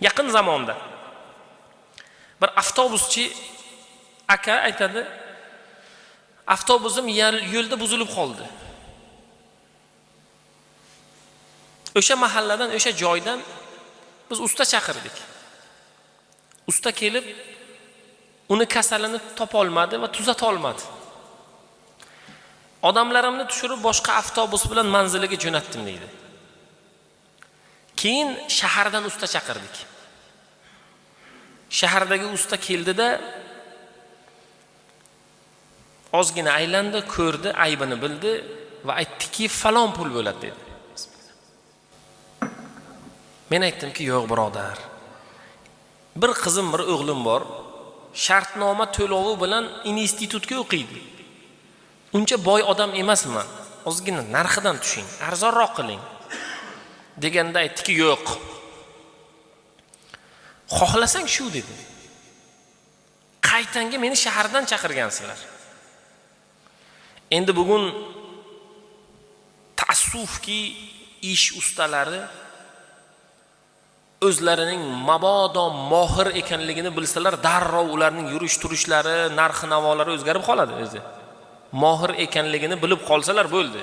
Yaqin zamonda bir avtobuschi aka aytadi, avtobusim yo'lda buzilib qoldi. O'sha mahalladan, o'sha joydan biz usta chaqirdik. Usta kelib uni kasalini topolmadi va tuzata olmadi. Odamlarimni tushirib boshqa avtobus bilan manziliga jo'natdim deydi. Keyin shahardan usta chaqirdik. Shahardagi usta keldida ozgina aylandi, ko'rdi, aybini bildi va aytdiki, falon pul bo'ladi dedi. Men aytdimki, yo'q birodar. Bir qizim, bir o'g'lim bor. Shartnoma to'lovi bilan institutga o'qiydi. Uncha boy odam emasman. Ozgina narxidan tushing, arzonroq qiling. Deganda aytdiki, yo'q. Xohlasang shu dedi. Qaytanga meni shahardan chaqirgansizlar. Endi bugun taassufki ish ustalari o'zlarining mabodo mohir ekanligini bilsalar, darrov ularning yurish turishlari, narxi navolari o'zgarib qoladi o'zi. Mohir ekanligini bilib qolsalar bo'ldi.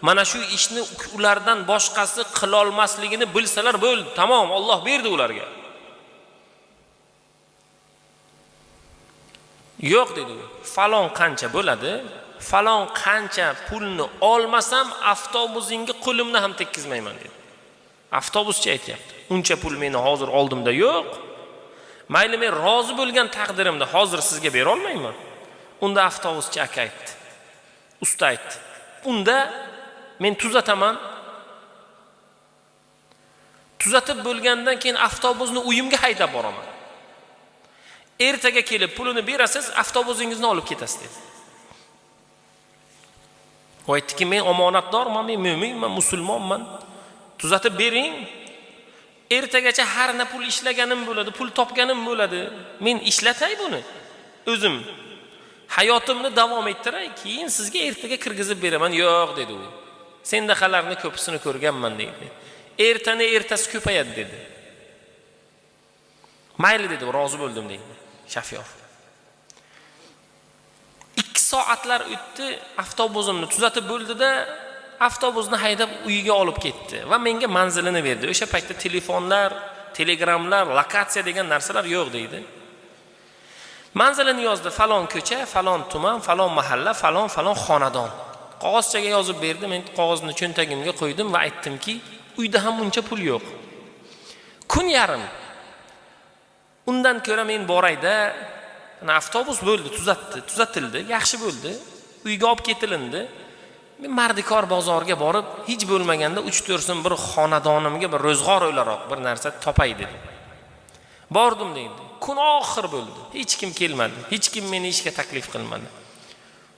Mana shu ishni ulardan boshqasi qilolmasligini bilsalar bo'ldi. Tamom, Alloh berdi ularga. Yo'q dedi. Falon qancha bo'ladi? Falon qancha pulni olmasam avtobusingga qo'limni ham tekkizmayman dedi. Avtobuschi aytyapti. Uncha pul meni hozir oldimda yo'q. Mayli, men rozi bo'lgan taqdirimda hozir sizga bera olmayman. Unda avtobuschi aka aytdi. Usta aytdi. Unda men tuzataman. Tuzatib bo'lgandan keyin avtobusni uyimga haydab boraman. Ertaga kelib pulini berasiz, avtobusingizni olib ketasiz dedi. U aytdiki, men omonatdorman, men mo'minman, musulmonman. Tuzatib bering. Ertagacha har na pul ishlaganim bo'ladi, pul topganim bo'ladi. Men ishlatay buni o'zim. Hayotimni davom ettiray, keyin sizga ertaga kirgizib beraman. Yo'q dedi u. Sendaqalarni ko'pisini ko'rganman dedi. Ertani ertasi ko'payadi dedi. Mayli dedi, rozi bo'ldim dedi shofyor. 2 soatlar o'tdi, avtobusimni tuzatib bo'ldida avtobusni haydab uyiga olib ketdi va menga manzilini berdi. O'sha paytda telefonlar, telegramlar, lokatsiya degan narsalar yo'q deydi. Manzilini yozdi: falon ko'cha, falon tuman, falon mahalla, falon falon xonadon. Qog'ozchaga yozib berdi. Men qog'ozni cho'ntagimga qo'ydim va aytdimki, uyda ham uncha pul yo'q. Kun yarim. Undan ko'ra men borayda, ana avtobus bo'ldi, tuzatildi, yaxshi bo'ldi. Uyga olib ketilindi. Men mardikor bozorga borib, hech bo'lmaganda 3-4 so'm bir xonadonimga bir ro'zg'or o'laroq bir narsa topay dedim. Bordim deydi. Kun oxir bo'ldi. Hech kim kelmadi. Hech kim meni ishga taklif qilmadi.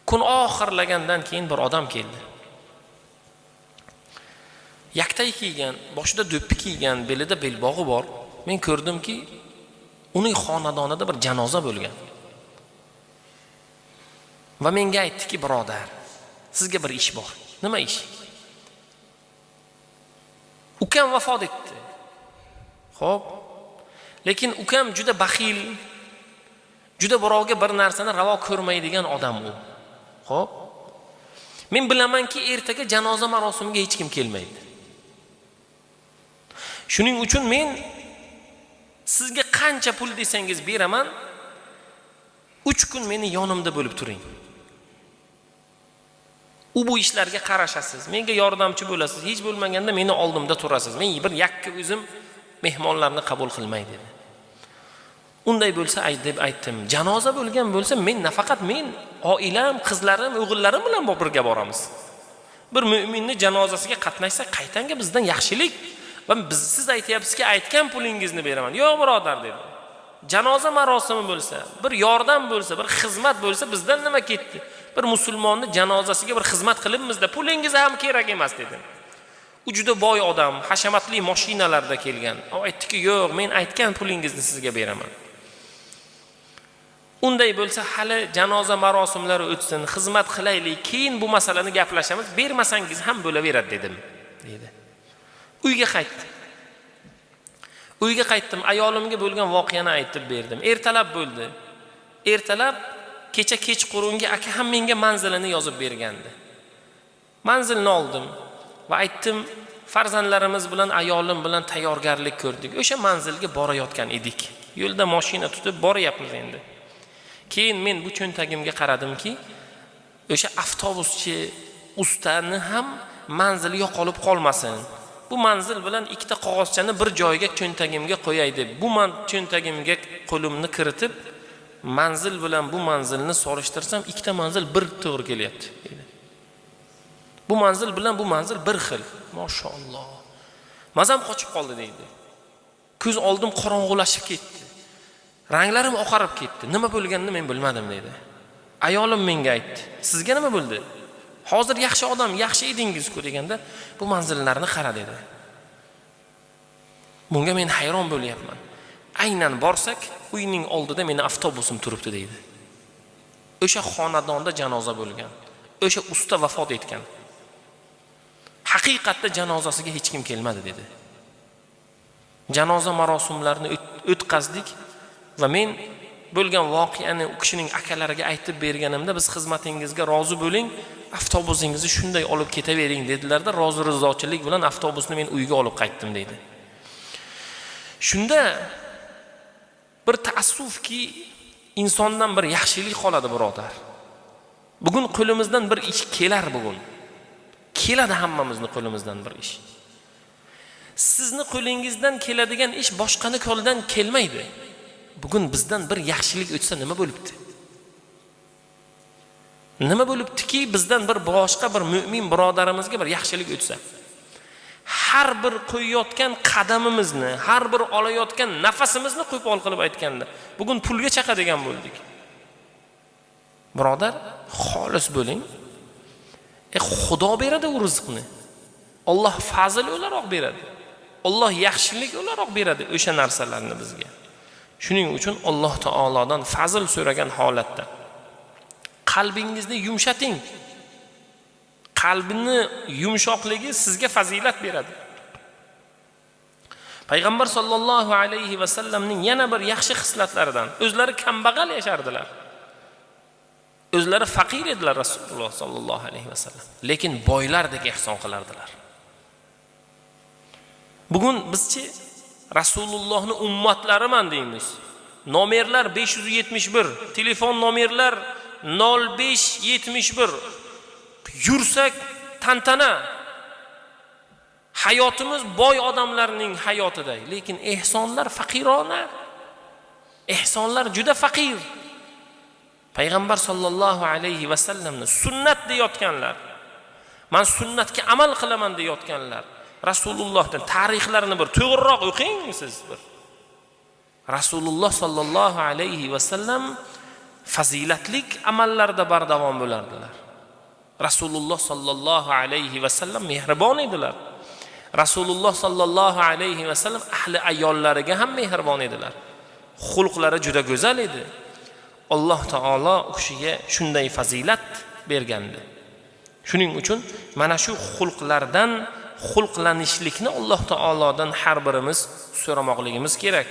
Kun oxirlagandan keyin bir odam keldi. Yaktay kiygan, boshida do'ppi kiygan, belida belbog'i bor. Men ko'rdimki, uning xonadonida bir janoza bo'lgan. Va menga aytdiki, birodar, sizga bir ish bor. Nima ish? Ukam vafot etdi. Xo'p. Lekin ukam juda baxil, juda birovga bir narsani ravo ko'rmaydigan odam u. Xo'p. Men bilamanki, ertaga janoza marosimiga hech kim kelmaydi. Shuning uchun men sizga qancha pul desangiz beraman. 3 kun meni yonimda bo'lib turing. U bu ishlarga qarashasiz, menga yordamchi bo'lasiz, hech bo'lmaganda meni oldimda turasiz. Men bir yakka o'zim mehmonlarni qabul qilmay dedi. Unday bo'lsa ay deb aytdim. Janoza bo'lgan bo'lsa, men nafaqat men, oilam, qizlarim, o'g'illarim bilan birga boramiz. Bir mo'minni janozasiga qatnashsa, qaytanga bizdan yaxshilik va biz siz aytyapsizki, aytgan pulingizni beraman. Yo'q birodar dedi. Janoza marosimi bo'lsa, bir yordam bo'lsa, bir xizmat bo'lsa, bizdan nima ketdi? Bir musulmonni janozasiga bir xizmat qilibmizda, pulingiz ham kerak emas dedi. U juda boy odam, hashamatli mashinalarda kelgan. U aytdiki, yo'q, men aytgan pulingizni sizga beraman. Unday bo'lsa, hali janoza marosimlari o'tsin, xizmat qilaylik, keyin bu masalani gaplashamiz, bermasangiz ham bo'laveradi dedim, dedi. Uyga qaytdi. Uyga qaytdim, ayolimga bo'lgan voqeani aytib berdim. Ertalab bo'ldi. Ertalab kecha kechqurungi aka ham menga manzilini yozib bergandi. Manzilni oldim va aytdim, farzandlarimiz bilan, ayolim bilan tayyorgarlik ko'rdik. O'sha manzilga borayotgan edik. Yo'lda mashina tutib boryapmiz endi. Keyin men bu cho'ntagimga qaradimki, o'sha avtobuschi ustani ham manzili yo'qolib qolmasin. Bu manzil bilan ikkita qog'ozchani bir joyga cho'ntagimga qo'yay deb, bu cho'ntagimga qo'limni kiritib, manzil bilan bu manzilni solishtirsam, ikkita manzil bir to'g'ri kelyapti. Bu manzil bilan bu manzil bir xil. Mashalloh. Mazam qochib qoldi deydi. Ko'z oldim qorong'ulashib ketdi. Ranglarim oqarib ketdi. Nima bo'lganini men bilmadim deydi. Ayolim menga aytdi. Sizga nima bo'ldi? Hozir yaxshi odam, yaxshi edingiz-ku deganda, bu manzillarni qara dedi. Bunga men hayron bo'lyapman. Aynan borsak, uyning oldida meni avtobusim turibdi deydi. O'sha xonadonda janoza bo'lgan. O'sha usta vafot etgan. Haqiqatda janozasiga hech kim kelmadi dedi. Janoza marosimlarini o'tkazdik va men bo'lgan voqeani u kishining akalariga aytib berganimda, biz xizmatingizga rozi bo'ling, avtobusingizni shunday olib ketavering dedilarda, rozi rizochilik bilan avtobusni men uyga olib qaytdim deydi. Shunda bir taassufki, insondan bir yaxshilik qoladi birodar. Bugun qo'limizdan bir ish kelar bugun. Keladi hammamizni qo'limizdan bir ish. Sizni qo'lingizdan keladigan ish boshqani qo'lidan kelmaydi. Bugun bizdan bir yaxshilik o'tsa nima bo'libdi? Nima bo'libdiki bizdan bir boshqa bir mo'min birodarimizga bir yaxshilik o'tsa? Har bir qo'yayotgan qadamimizni, har bir olayotgan nafasimizni qo'pol qilib aytganda, bugun pulga chaqadigan bo'ldik. Birodar, xolis bo'ling. Xudo beradi u rizqni. Alloh fazl o'laroq beradi. Alloh yaxshilik o'laroq beradi o'sha narsalarni bizga. Shuning uchun Alloh taolodan fazl so'ragan holatda qalbingizni yumshating. Qalbini yumshoqligi sizga fazilat beradi. Payg'ambar sollallohu alayhi va sallamning yana bir yaxshi xislatlaridan, o'zlari kambag'al yashardilar. O'zlari faqir edilar Rasululloh sollallohu alayhi va sallam, lekin boylardek ehson qilardilar. Bugun bizchi Rasulullohning ummatlariman deymiz. Nomerlar 571, telefon nomerlar 0571. Yursak tantana. Hayotimiz boy odamlarning hayotiday, lekin ehsonlar faqirona. Ehsonlar juda faqir. Payg'ambar sollallohu alayhi va sallamni sunnat deyotganlar, men sunnatga amal qilaman deyotganlar, Rasulullohdan tarixlarini bir to'g'riroq o'qing siz bir. Rasululloh sollallohu alayhi va sallam fazilatlik amallarda bardavom bo'lardilar. Rasululloh sollallohu alayhi va sallam mehribon edilar. Rasululloh sollallohu alayhi va sallam ahli ayollariga ham mehribon edilar. Xulqlari juda go'zal edi. Alloh taolo u kishiga shunday fazilat bergandi. Shuning uchun mana shu xulqlardan xulqlanishlikni Alloh taolodan har birimiz so'ramoqligimiz kerak.